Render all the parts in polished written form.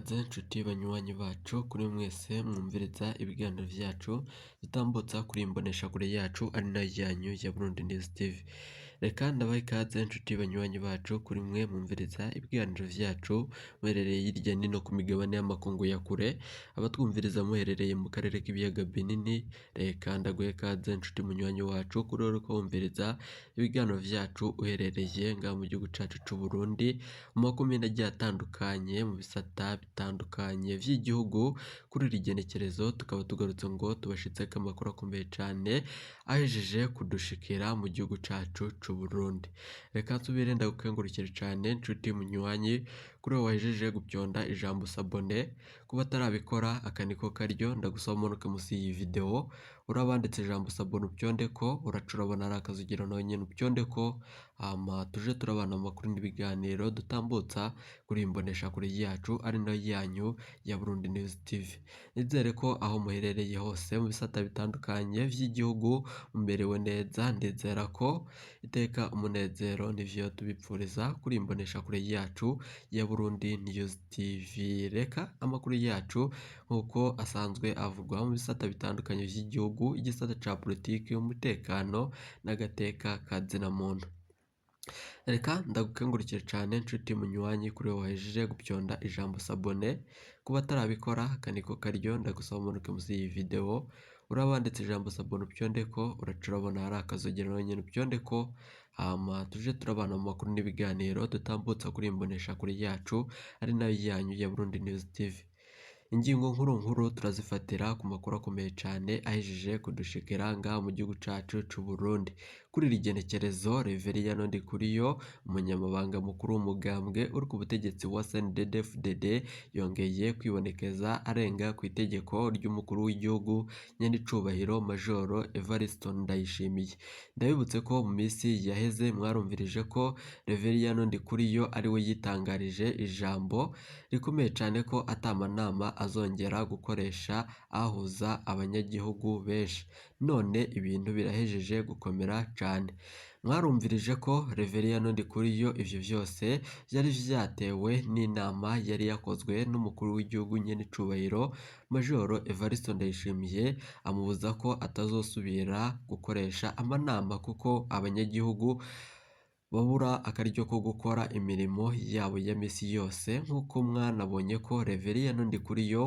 Ikaze nshuti banywanyi bacu kuri mwese mwumviriza ibiganiro vyacu dutambutsa kuri iyi mboneshakure yacu ari nayo yanyu ya Burundi News TV. Reka ndabahe ikaze nshuti banywanyi bacu kuri mwe mwumviriza ibiganiro vyacu muherereye hirya nino ku migabane y'amakungu ya kure, abatwumviriza muherereye mu karere k'ibiyaga binini, reka ndaguhe ikaze nshuti munywanyi wacu kuri uriko wumviriza ibiganiro vyacu uherereye ngaha mu gihugu cacu c'Uburundi, mu makomine agiye atandukanye, mu bisata bitandukanye vy'igihugu. Kuri iri genekerezo tukaba tugarutse ngo tubashitseko amakuru akomeye cane ahejeje kudushikira mu gihugu cacu c'Uburundi. Reka nsubire ndagukengurukire cane nshuti munywanyi kuri wowe wahejeje gupyonda ijambo s'abonner, kuba atarabikora aka niko karyo ndagusaba umanuke musi y'iyi video uraba wanditse ijambo s'abonner upyondeko, uraca urabona ari akazugira nawe nyene upyondeko, hama tuje turabana mu makuru n'ibiganiro dutambutsa kuri iyi mboneshakure yacu ari nayo yanyu ya Burundi News TV. Nizere ko aho muherereye hose mu bisata bitandukanye vy'igihugu mumerewe neza, ndizera ko iteka umunezero nivyo tubipfuriza kuri iyi mboneshakure yacu ya Burundi News TV. Reka amakuru yacu nk'uko asanzwe avugwa mu bisata bitandukanye vy'igihugu, igisata ca politiki, umutekano n'agateka ka zina muntu. Reka ndagukengurukire cane nshuti munywanyi kuri wowe wahejeje gupyonda ijambo s'abonner, kuba atarabikora aka niko karyo ndagusaba umanuke musi y'iyi video uraba wanditse ijambo s'abonner upyondeko, uraca urabona hari akazogera nawe nyene upyondeko, hama tuje turabana mu makuru n'ibiganiro dutambutsa kuri iyi mboneshakure yacu ari nayo yanyu ya Burundi News TV. Ingingo nkuru nkuru turazifatira ku makuru akomeye cane ahejeje kudushikira ngaha mu gihugu cacu c'Uburundi. Kuri iri genekerezo Reveriyano Ndikuriyo, umunyamabanga mukuru w'umugambwe uri ku butegetsi wa CNDD-FDD, yongeye kwibonekeza arenga kw'itegeko ry'umukuru w'igihugu nyenicubahiro Majoro Evariste Ndayishimiye. Ndabibutse ko mu misi yaheze mwarumvirije ko Reveriyano Ndikuriyo ariwe yitangarije ijambo rikomeye cane ko ata manama azongera gukoresha ahuza abanyagihugu benshi. None ibintu birahejeje gukomera cane. Mwarumvirije ko Reveriyano Ndikuriyo ivyo vyose vyari vyatewe n'inama yari yakozwe n'umukuru w'igihugu nyenicubahiro Majoro Evariste Ndayishimiye, amubuza ko atazosubira gukoresha amanama kuko abanyagihugu babura akaryo ko gukora imirimo yabo ya misi yose, nk'uko mwanabonye ko Reveriyano Ndikuriyo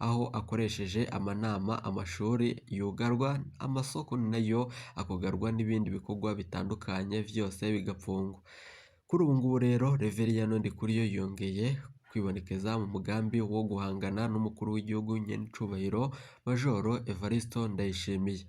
aho akoresheje amanama amashuri yugarwa, amasoko nayo akugarwa n'ibindi bikorwa bitandukanye vyose bigapfungwa. Kuri ubu ngubu rero Reveriyano Ndikuriyo yongeye kwibonekeza mu mugambi wo guhangana n'umukuru w'igihugu nyenicubahiro Majoro Evariste Ndayishimiye.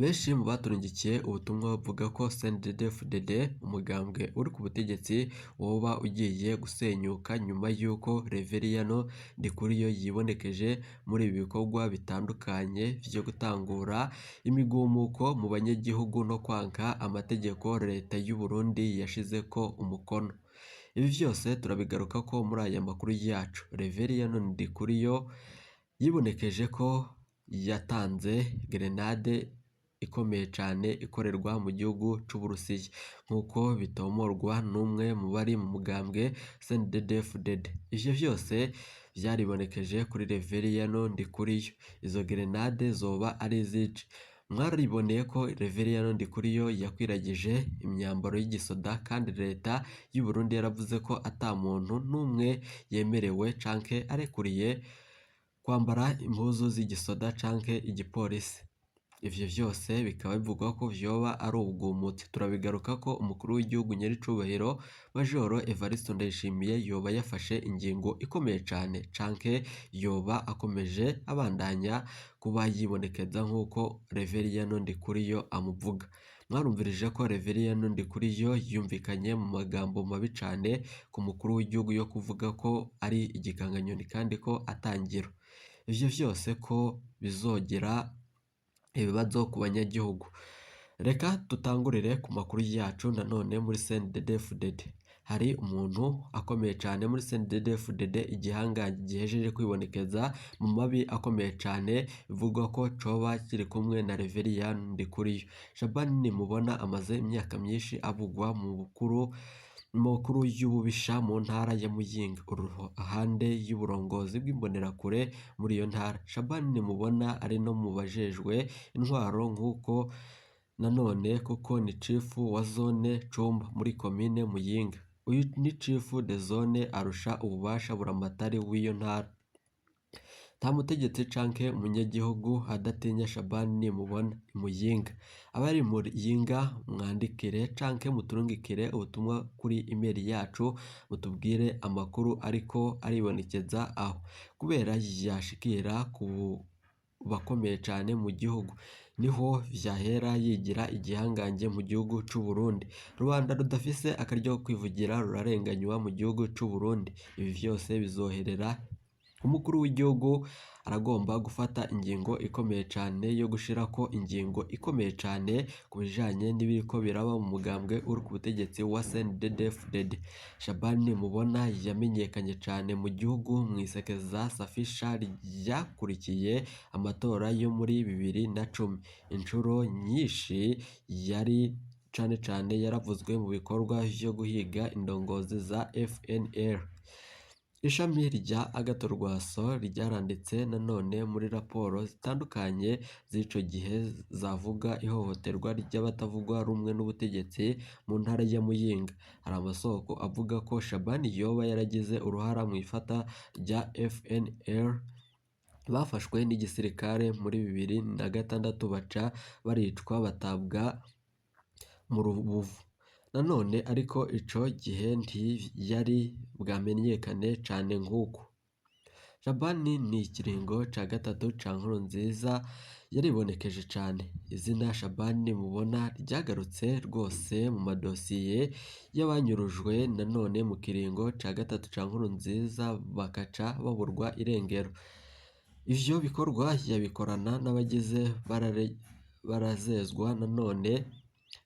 Benshi mu baturungikiye ubutumwa bavuga ko CNDD-FDD umugambwe uri ku butegetsi woba ugiye gusenyuka nyuma y'uko Reveriyano Ndikuriyo yibonekeje muri ibi bikorwa bitandukanye vyo gutangura imigumuko mu banyagihugu no kwanka amategeko leta y'u Burundi yashizeko umukono. Ibi vyose turabigarukako muri aya makuru yacu. Reveriyano Ndikuriyo yibonekeje ko yatanze gerenade ikomeye cane ikorerwa mu gihugu c'Uburusiya, nk'uko bitomorwa n'umwe mu bari mu mugambwe CNDD-FDD. Ivyo vyose vyaribonekeje kuri Reveriyano Ndikuriyo. Izo gerenade zoba ari izice. Mwariboneye ko Reveriyano Ndikuriyo yakwiragije imyambaro y'igisoda kandi leta y'u Burundi yaravuze ko ata muntu n'umwe yemerewe canke arekuriye kwambara impuzu z'igisoda canke igipolisi. Ivyo vyose bikaba bivugwa ko vyoba ari ubugumutsi. Turabigarukako umukuru w'igihugu nyenicubahiro Majoro Evariste Ndayishimiye yoba yafashe ingingo ikomeye cane canke yoba akomeje abandanya kuba yibonekeza nk'uko Reveriyano Ndikuriyo amuvuga. Mwarumvirije ko Reveriyano Ndikuriyo yumvikanye mu magambo mabi cane ku mukuru w'igihugu yo kuvuga ko ari igikanganyoni kandi ko atangiro. Ivyo vyose ko bizogira ibibazo ku banyagihugu. Reka dutangurire ku makuru yacu nanone muri CNDD-FDD. Hari umuntu akomeye cane muri CNDD-FDD, igihangange gihejeje kwibonekeza mu mabi akomeye cane bivugwa ko coba kiri kumwe na Reveriyano Ndikuriyo. Shabani Nimubona amaze imyaka myinshi avugwa mu bukuru Amakuru y'ububisha mu ntara ya Muyinga, uruhande y'uburongozi bw'imbonerakure muri iyo ntara. Shabani Nimubona ari no mu bajejwe intwaro nk'uko nanone kuko ni chief wa zone Cumba muri komine Muyinga. Uyu ni chief de zone arusha ububasha buramatari w'iyo ntara. Nta mutegetsi canke umunyagihugu adatinya Shabani Nimubona i Muyinga. Abari i Muyinga mwandikire canke muturungikire ubutumwa kuri email yacu mutubwire amakuru ariko aribonekeza aho, kubera yashikira ku bakomeye cane mu gihugu. Niho vyahera yigira igihangange mu gihugu c'u Burundi. Rubanda rudafise akaryo ko kwivugira rurarenganywa mu gihugu c'u Burundi. Ibi vyose bizoherera umukuru w'igihugu aragomba gufata ingingo ikomeye cane yo gushirako ingingo ikomeye cane ku bijanye n'ibiriko biraba mu mugambwe uri ku butegetsi wa CNDD-FDD. Shabani Mubona yamenyekanye cane mu gihugu mw'isekeza Safisha ryakurikiye amatora yo muri 2010. Incuro nyinshi yari cane cane yaravuzwe mu bikorwa vyo guhiga indongozi za FNL. Ishami rya Agathon Rwasa ryaranditse nanone muri raporo zitandukanye z'ico gihe zavuga ihohoterwa ry'abatavuga rumwe n'ubutegetsi mu ntara ya Muyinga. Hari amasoko avuga ko Shabani yoba yaragize uruhara mw'ifata rya FNL bafashwe n'igisirikare muri 2006 baca baricwa batabwa mu rubuvu. Nanone ariko ico gihe ntiyari bwamenyekane cane nk'uku. Shabani ni ikiringo ca gatatu ca Nkurunziza yaribonekeje cane. Izina Shabani Mubona ryagarutse rwose mu madosiye y'abanyurujwe nanone mu kiringo ca gatatu ca Nkurunziza bakaca baburwa irengero. Ivyo bikorwa yabikorana n'abagize barazezwa nanone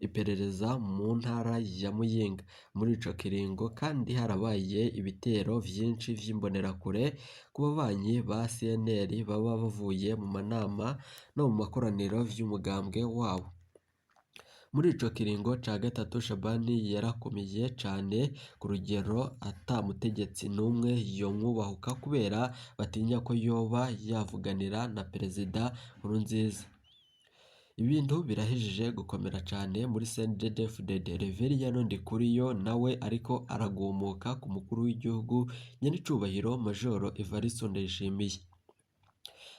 iperereza mu ntara ya Muyinga. Muri ico kiringo kandi harabaye ibitero vyinshi vy'imbonerakure ku babanyi ba CNL baba bavuye mu manama no mu makoraniro vy'umugambwe wabo. Muri ico kiringo ca gatatu Shabani yarakomeye cane ku rugero ata mutegetsi n'umwe yomwubahuka kubera batinya ko yoba yavuganira na Perezida Nkurunziza. Ibintu birahejeje gukomera cane muri CNDD-FDD. Reveriyano Ndikuriyo nawe ariko aragumuka ku mukuru w'igihugu nyenicubahiro Majoro Evariste Ndayishimiye.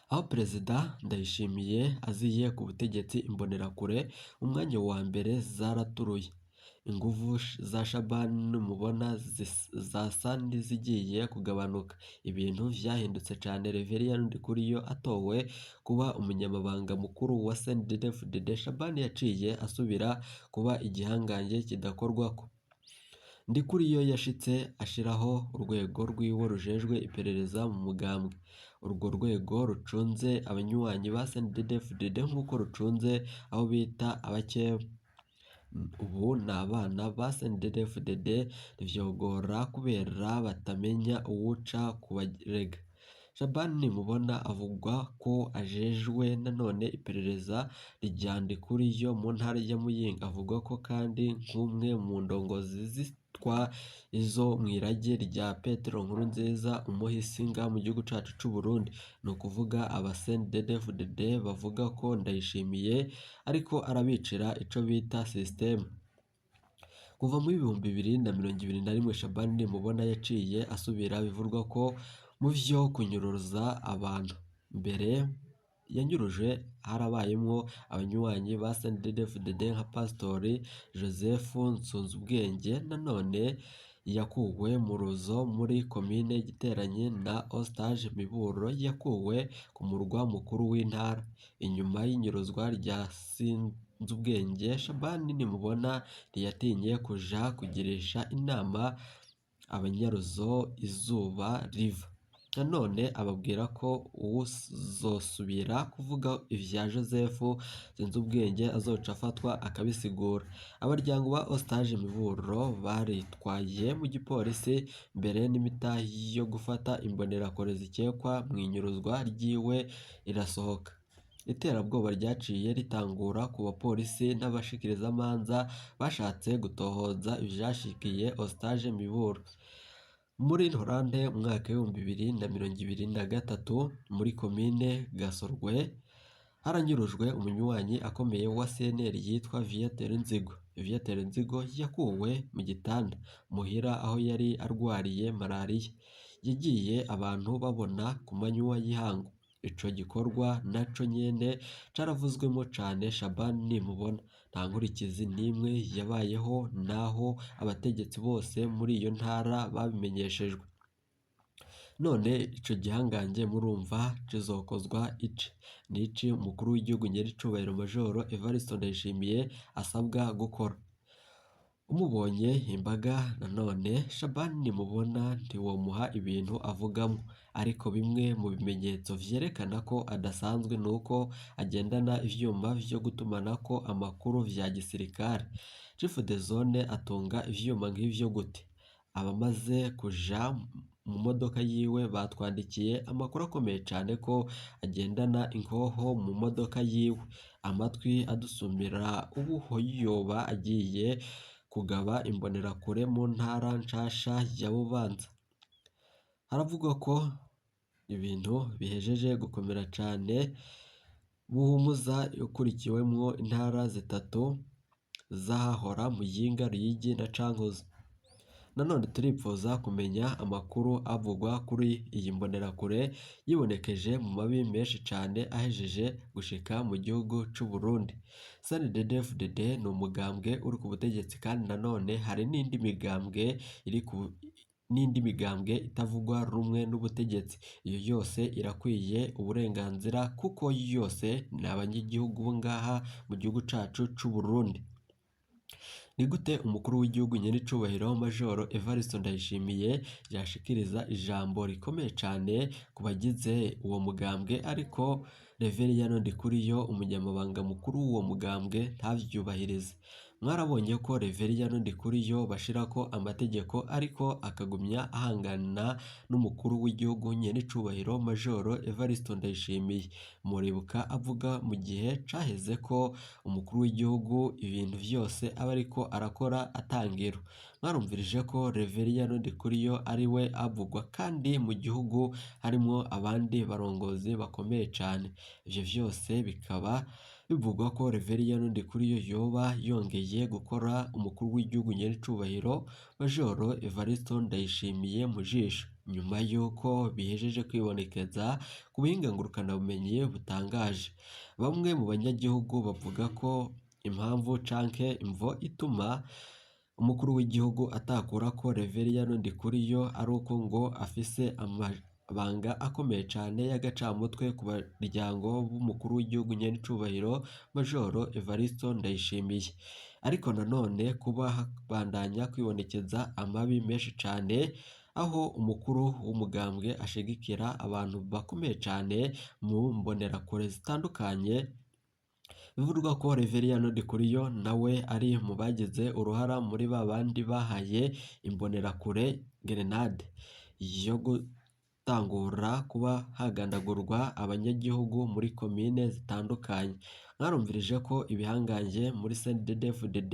Aho Perezida Ndayishimiye aziye ku butegetsi imbonerakure umwanya wa mbere zaraturuye. Inguvu za Shabani Mubona zasa n'izigiye kugabanuka. Ibintu vyahindutse cane Reveriyano Ndikuriyo atowe kuba umunyamabanga mukuru wa CNDD-FDD. Shabani yaciye asubira kuba igihangange kidakorwako. Ndikuriyo yashitse ashiraho urwego rwiwe rujejwe iperereza mu mugambwe. Urwo rwego rucunze abanywanyi ba CNDD-FDD nk'uko rucunze abo bita abakeba. Ubu ni abana ba CNDD-FDD ntivyogora kubera batamenya uwuca kubarega. Shabani Mubona avugwa ko ajejwe nanone iperereza rya Ndikuriyo mu ntara ya Muyinga. Avugwa ko kandi nk'umwe mu ndongozi zitwa izo mw'irage rya Petero Nkurunziza umuhisi ngaha mu gihugu cacu c'u Burundi. Ni ukuvuga aba CNDD-FDD bavuga ko Ndayishimiye ariko arabicira ico bita systeme. Kuva mu 2021 Shabani Nimubona yaciye asubira bivurwa ko mu vyo kunyuruza abantu. Mbere yanyuruje harabayemwo abanywanyi ba CNDD-FDD nka Pastori Joseph Nsunzubwenge nanone yakuwe mu Ruzo muri komine Giteranyi na Ostage Miburo yakuwe ku murwa mukuru w'intara. Inyuma y'inyuruzwa rya Sinzubwenge, Shabani Nimubona ntiyatinye kuja kugirisha inama abanyaruzo izuba riva. Nanone ababwira ko uwuzosubira kuvuga ivya Joseph Sinzubwenge azoca afatwa akabisigura. Abaryango ba Ostage Miburo baritwaye mu gipolisi mbere n'imitahe yo gufata imbonerakure zikekwa mw'inyuruzwa ryiwe irasohoka. Iterabwoba ryaciye ritangura ku bapolisi n'abashikirizamanza bashatse gutohoza ivyashikiye Eustache Miburo. Muri Ntwarante mu mwaka w'2023 muri komine Gasorwe haranyurujwe umunywanyi akomeye wa CNL yitwa Viateur Nzigo. Viateur Nzigo yakuwe mu gitanda muhira aho yari arwariye malariya. Yagiye abantu babona ku manywa y'ihangu. Ico gikorwa naco nyene caravuzwemo cane Shaban Nimubona. Nta nkurikizi n'imwe yabayeho naho abategetsi bose muri iyo ntara babimenyeshejwe. None ico gihangange murumva kizokozwa iki? Niki umukuru w'igihugu nyericubahiro Majoro Evariste Ndayishimiye asabwa gukora? Umubonye imbaga nanone Shaban Nimubona ntiwomuha ibintu avugamwo, ariko bimwe mu bimenyetso vyerekana ko adasanzwe nuko agendana ivyuma vyo gutumanako amakuru vya gisirikare. Chief de zone atunga ivyuma nk'ivyo gute? Abamaze kuja mu modoka yiwe batwandikiye amakuru akomeye cane ko agendana inkoho mu modoka yiwe. Amatwi adusumira ubu yoba agiye kugaba imbonerakure mu ntara nshasha ya Bubanza. Haravugwa ko ibintu bihejeje gukomera cane, Buhumuza ikurikiwemwo intara zitatu z'ahahora Muyinga, Ruyigi na Cankuzo. Nanone turipfuza kumenya amakuru avugwa kuri iyi mbonerakure yibonekeje mu mabi menshi cane ahejeje gushika mu gihugu c'Uburundi. CNDD-FDD ni umugambwe uri ku butegetsi kandi nanone hari n'indi migambwe iri ku n'indi migambwe itavugwa rumwe n'ubutegetsi. Iyo yose irakwiye uburenganzira kuko yose ni abanyagihugu bo ngaha mu gihugu cacu c'Uburundi. Ni gute umukuru w'igihugu nyenicubahiro Majoro Evariste Ndayishimiye yashikiriza ijambo rikomeye cane ku bagize uwo mugambwe ariko Reveriyano Ndikuriyo umunyamabanga mukuru w'uwo mugambwe ntavyubahirize? Mwarabonye ko Reveriyano Ndikuriyo bashirako amategeko ariko akagumya ahangana n'umukuru w'igihugu nyenicubahiro Majoro Evariste Ndayishimiye. Muribuka avuga mu gihe caheze ko umukuru w'igihugu ibintu vyose aba ariko arakora atangiro. Mwarumvirije ko Reveriyano Ndikuriyo ari we avugwa kandi mu gihugu harimwo abandi barongozi bakomeye cane. Ivyo vyose bikaba bivugwa ko Reveriyano Ndikuriyo yoba yongeye gukora umukuru w'igihugu nyenicubahiro Majoro Evariste Ndayishimiye mu jisho, nyuma y'uko bihejeje kwibonekeza ku buhinga ngurukanabumenyi butangaje. Bamwe mu banyagihugu bavuga ko impamvu canke imvo ituma umukuru w'igihugu atakurako Reveriyano Ndikuriyo ari uko ngo afise amabanga akomeye cane y'agacamutwe ku baryango b'umukuru w'igihugu nyenicubahiro Majoro Evariste Ndayishimiye. Ariko nanone kuba habandanya kwibonekeza amabi menshi cane aho umukuru w'umugambwe ashigikira abantu bakomeye cane mu mbonerakure zitandukanye, bivugwa ko Reveriyano Ndikuriyo nawe ari mu bagize uruhara muri ba bandi bahaye imbonerakure gerenade yo gutangura kuba hagandagurwa abanyagihugu muri komine zitandukanye. Mwarumvirije ko ibihangange muri CNDD-FDD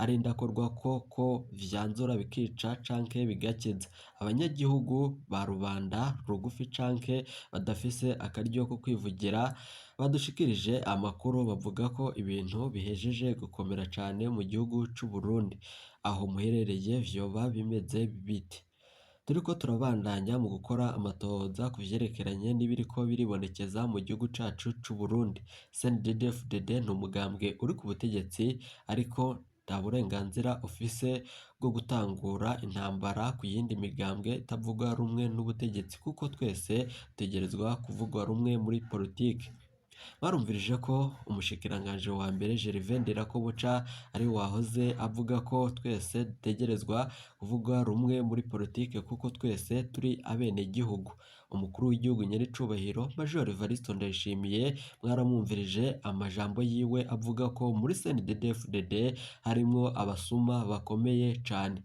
ari indakorwako ko vyanzura bikica canke bigakiza. Abanyagihugu ba rubanda rugufi canke badafise akaryo ko kwivugira badushikirije amakuru bavuga ko ibintu bihejeje gukomera cane mu gihugu c'Uburundi. Aho muherereye vyoba bimeze bite? Turiko turabandanya mu gukora amatohoza ku vyerekeranye n'ibiriko biribonekeza mu gihugu cacu c'Uburundi. CNDD-FDD ni umugambwe uri ku butegetsi ariko nta burenganzira ufise bwo gutangura intambara ku yindi migambwe itavuga rumwe n'ubutegetsi kuko twese dutegerezwa kuvugwa rumwe muri politike. Barumvirije ko umushikiranganji wa mbere Gervais Ndirakobuca ari wahoze avuga ko twese dutegerezwa kuvuga rumwe muri politike kuko twese turi abenegihugu. Umukuru w'igihugu nyenicubahiro Major Evariste Ndayishimiye mwaramwumvirije amajambo yiwe avuga ko muri CNDD-FDD harimwo abasuma bakomeye cane.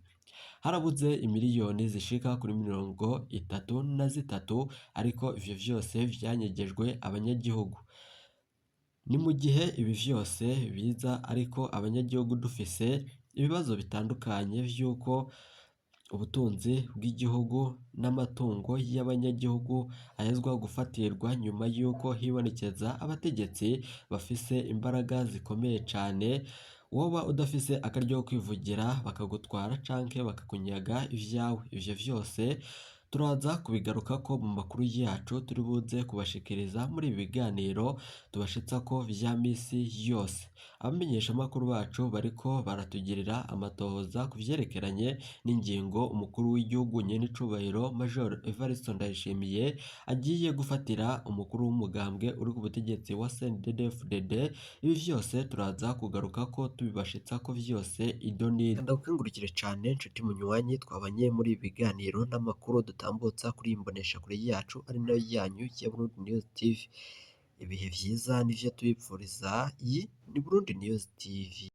Harabuze imiliyoni zishika kuri 33 ariko ivyo vyose vyanyegejwe abanyagihugu. Ni mu gihe ibi vyose biza ariko abanyagihugu dufise ibibazo bitandukanye vy'uko ubutunzi bw'igihugu n'amatungo y'abanyagihugu ahezwa gufatirwa nyuma y'uko hibonekeza abategetsi bafise imbaraga zikomeye cane, woba udafise akaryo ko kwivugira bakagutwara canke bakakunyaga ivyawe. Ivyo vyose turaza kubigarukako mu makuru yacu turi buze kubashikiriza muri ibi biganiro tubashitsako vya misi yose. Abamenyeshamakuru bacu bariko baratugirira amatohoza ku vyerekeranye n'ingingo umukuru w'igihugu nyen'icubahiro Major Evariste Ndayishimiye agiye gufatira umukuru w'umugambwe uri ku butegetsi wa CNDD-FDD. Ibi vyose turaza kugarukako tubibashitsako vyose idonido. Ndagukengurukire cane nshuti munywanyi twabanye muri ibi biganiro n'amakuru dutambutsa kuri iyi mboneshakure yacu ari nayo yanyu ya Burundi News TV. Ibihe vyiza nivyo tubipfuriza, iyi ni Burundi News TV.